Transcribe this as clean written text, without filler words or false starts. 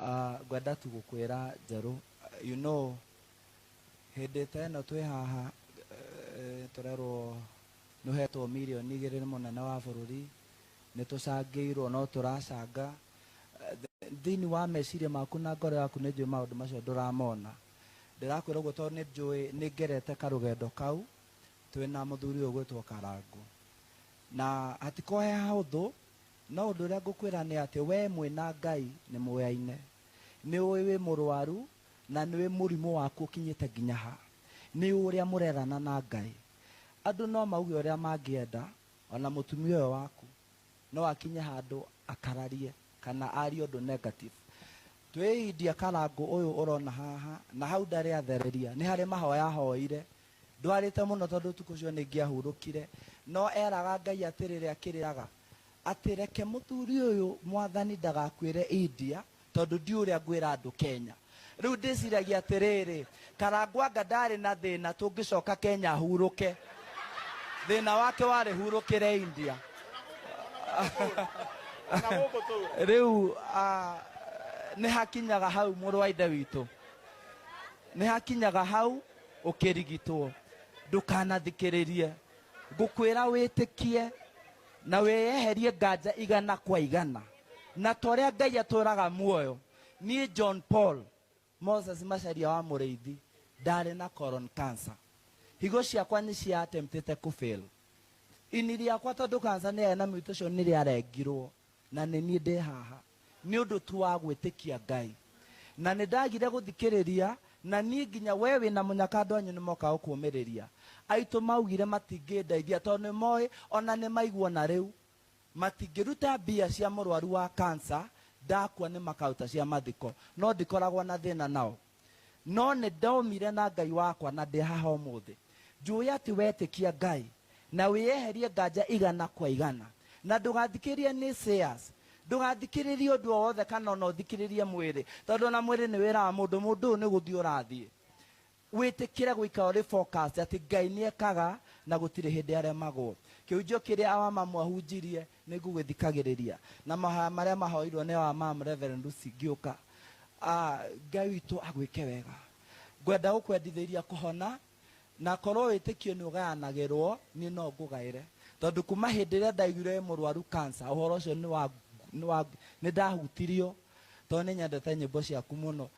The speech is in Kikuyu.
Ngwenda tu gũkwĩra njerũ, hĩndĩ ta ĩno twĩ haha, tũrerwo nĩ ũhetwo mirioni 2 nĩ mũnene wa bũrũri, nĩ tũcangĩirwo, no tũracanga. Thĩinĩ wa meciria maku na ngoro yaku, nĩ njũĩ maũndũ macio ndũramona. Ndĩrakwĩra ũguo tondũ nĩ njũĩ nĩ ngerete karũgendo kau twĩna mũthuri ũyũ gwĩtwo Karangũ, na hatikorwo he hahũthũ. No ũndũ ũrĩa ngũkwĩra nĩ atĩ we mwĩna Ngai nĩ mũyaine, nĩ ũĩ wĩ mũrwaru na nĩ ũĩ mũrimũ waku ũkinyĩte nginya ha, nĩ ũĩ ũrĩa mũrerana na Ngai. Andũ no mauge ũrĩa mangĩenda, ona mũtumia ũyũ waku no akinye handũ akararie kana arie ũndũ negative. Twĩindia Karangũ ũyũ ũrona haha na hau ndarĩ athereria, nĩ harĩ mahoya ahoire ndwarĩte mũno, tondũ ũtukũ ũcio nĩ ingĩahurũkire, no eraga Ngai atĩrĩrĩ, akĩrĩraga atĩ reke mũthuri ũyũ Mwathani ndagakuĩre India, tondũ ndi ũrĩa ngwĩra andũ Kenya. Rĩu ndĩciragia atĩrĩrĩ, Karangũ anga ndarĩ na thĩna tũngĩcoka Kenya ahurũke, thĩna wake warĩ hurũkĩre India. Na gũkũ tũ. Rĩu nĩ hakinyaga hau, mũrũ wa ithe witũ, nĩ hakinyaga hau ũkĩrigitwo. Ndũkanathikĩrĩrie, ngũkwĩra wĩtĩkie na wĩyeherie nganja 100%, na ta ũrĩa Ngai atũraga muoyo, niĩ John Paul Moses Macharia wa Mũrĩithi ndarĩ na colon cancer. Higo ciakwa nĩ cia attemptĩte kũfail, ini rĩakwa, tondũ cancer nĩ yarĩ na mutation, nĩ rĩarengirwo, na nĩ niĩ ndĩ haha nĩ ũndũ tu wa gwĩtĩkia Ngai, na nĩ ndagire gũthikĩrĩria. Na niĩ nginya we wĩna mũnyaka, andũ anyu nĩ moka gũkũmĩrĩria, aitũ maugire matingĩndeithia tondũ nĩ moĩ ona nĩ maiguo, na rĩu matingĩruta mbia cia mũrwaru wa cancer. Ndakua nĩ makaruta cia mathiko, no ndikoragwo na thĩna nao, no nĩ ndaumire na Ngai wakwa na ndĩ haha ũmũthĩ. Njũĩ atĩ wetĩkia Ngai na wĩyeherie nganja 100% na ndũgathikĩrĩrie naysayers, ndũgathikĩrĩrie ũndũ o wothe kana ona ũthikĩrĩrie mwĩrĩ, tondũ ona mwĩrĩ nĩ wĩraga mũndũ, mũndũ ũyũ nĩ gũthiĩ ũrathiĩ. Wĩtĩkĩre gũikara ũrĩ focused atĩ Ngai nĩ ekaga na gũtirĩ hĩndĩ aremagwo. Kĩhunjio kĩrĩa awamamu ahunjirie nĩ ngũgĩthikagĩrĩria, na mahoya marĩa mahoirwo nĩ awamamu Reverend Lucy ngĩũka. Ngai witũ agwĩke wega. Ngwenda gũkwendithĩria kũhona, na korwo wĩtĩkio nĩ ũgayanagĩrwo, niĩ no ngũgaĩre, tondũ kuma hĩndĩ ĩrĩa ndaiguire wĩ mũrwaru cancer, ũhoro ũcio nĩ wa nĩ wa nĩ ndahutirio, tondũ nĩ nyendete nyĩmbo ciaku mũno.